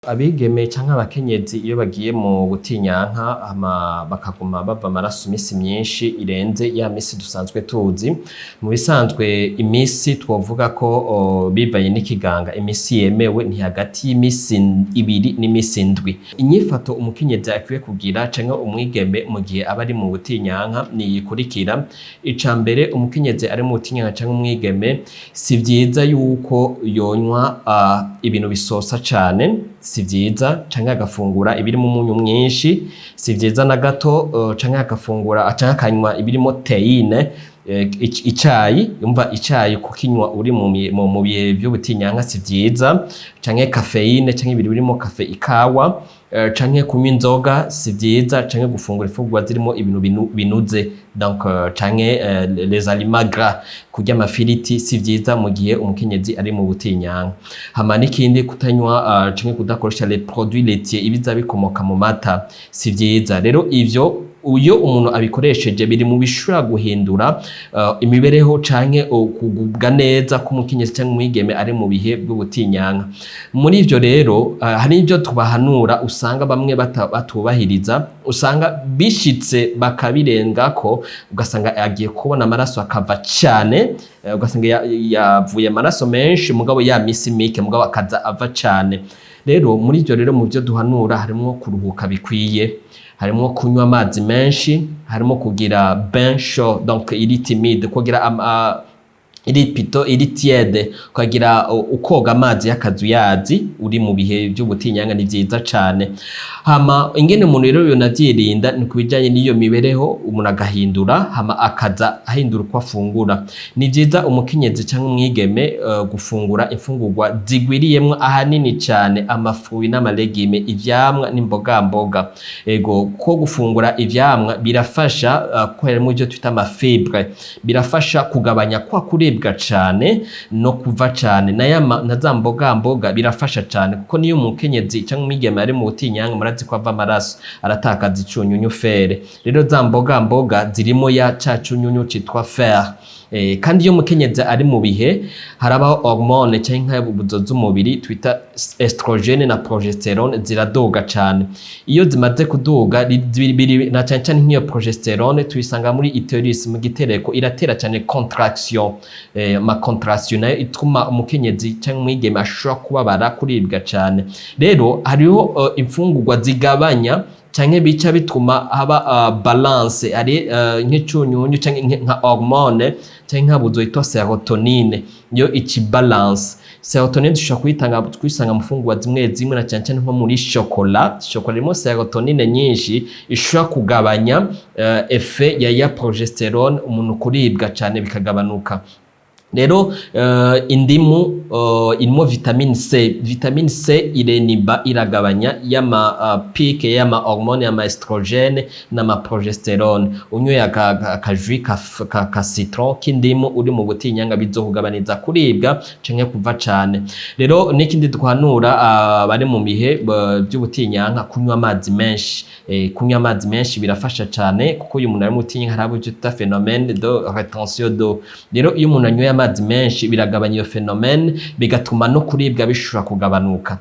Abigeme canke abakenyezi, iyo bagiye mu butinyanka, hama bakaguma bava amaraso imisi myinshi irenze ya misi dusanzwe tuzi, mu bisanzwe imisi twovuga ko bivanye n'ikiganga, imisi yemewe ni hagati y'imisi 2 n'imisi 7. Inyifato umukenyezi akwiye kugira canke umwigeme mu gihe aba ari mu butinyanka ni iyikurikira: ica mbere, umukenyezi ari mu butinyanka canke umwigeme, si vyiza yuko yonywa ibintu bisosa cane, si vyiza, canke agafungura ibirimwo umunyu mwinshi, si vyiza na gato, canke agafungura canke akanywa ibirimwo théine, icayi. Umva, icayi kukinywa uri mu bihe vy'ubutinyanka si vyiza, canke caféine, canke ibintu birimwo café, ikawa, canke kunywa inzoga si vyiza, canke gufungura imfungurwa zirimwo ibintu binuze, donc canke les aliments gras, kurya amafiriti si vyiza mu gihe umukenyezi ari mu butinyanka. Hama n'ikindi, kutanywa canke kudakoresha les produits laitiers, ibiza bikomoka mu mata, si vyiza. Rero ivyo iyo umuntu abikoresheje biri mu bishobora guhindura imibereho canke kugubwa neza k'umukenyezi canke umwigeme ari mu bihe bw'ubutinyanka. Muri ivyo rero hari ivyo tubahanura usanga bamwe batubahiriza, usanga bishitse bakabirengako, ugasanga agiye kubona amaraso akava cane, ugasanga yavuye amaraso menshi mugabo ya misi mike, mugabo akaza ava cane. Rero muri ivyo rero, mu vyo duhanura harimwo kuruhuka bikwiye, harimwo kunywa amazi menshi, harimo kugira bain chaud, donc iri timide, kugira iri plutôt iri tiède, ukagira ukoga amazi y'akazuyazi uri mu bihe vy'ubutinyanka ni vyiza cane. Hama ingene umuntu rero yonavyirinda ni kubijanye n'iyo mibereho, umuntu agahindura, hama akaza ahindura uko afungura. Ni vyiza umukenyezi canke umwigeme gufungura imfungurwa zigwiriyemwo ahanini cane ama fruits n'ama légumes, ivyamwa n'imbogamboga. Ego, ko gufungura ivyamwa birafasha, kuko harimwo ivyo twita ama fibres, birafasha kugabanya kwa kuribwa cane no kuva cane. Na za mbogamboga birafasha cane, kuko niyo umukenyezi canke umwigeme ari mu butinyanka, murazi ko ava amaraso, aratakaza icunyunyu fer. Rero za mbogamboga zirimo ya ca cunyunyu citwa fer. Kandi iyo umukenyezi ari mu bihe, harabaho hormone canke inkabuzo z'umubiri twita œstrogène na progestérone, ziraduga cane. Iyo zimaze kuduga na cane cane nk'iyo progestérone tuyisanga muri utérus, mu gitereko, iratera cane contraction, ma contraction nayo ituma umukenyezi canke umwigeme ashobora kubabara, kuribwa cane. Rero hariho imfungurwa zigabanya canke bica bituma haba balance, ari nk'icunyunyu canke nka hormone canke inkabuzo yitwa sérotonine, yo ici balance. Sérotonine dushobora kuyitanga, kuyisanga mu mfungurwa zimwe zimwe, na cane cane nko muri chocolat. Chocolat irimo sérotonine nyinshi ishobora kugabanya effet ya progestérone, umuntu kuribwa cane bikagabanuka. Rero indimu irimo vitamine C. Vitamine C ireniba, iragabanya yama pic y'ama hormone, y'ama œstrogène n'ama progestérone. Unyoye aka jus ka citron, k'indimu, uri mu butinyanga, bizokugabaniza kuribwa canke kuva cane. Rero n'ikindi duhanura abari mu bihe by'ubutinyanka, kunywa amazi menshi. Kunywa amazi menshi birafasha cane, kuko uyu muntu ari mu butinyanka hari ivyo twita phénomène de rétention d'eau. Rero iyo umuntu anyoye amazi menshi biragabanya iyo phénomène, bigatuma no kuribwa bishobora kugabanuka.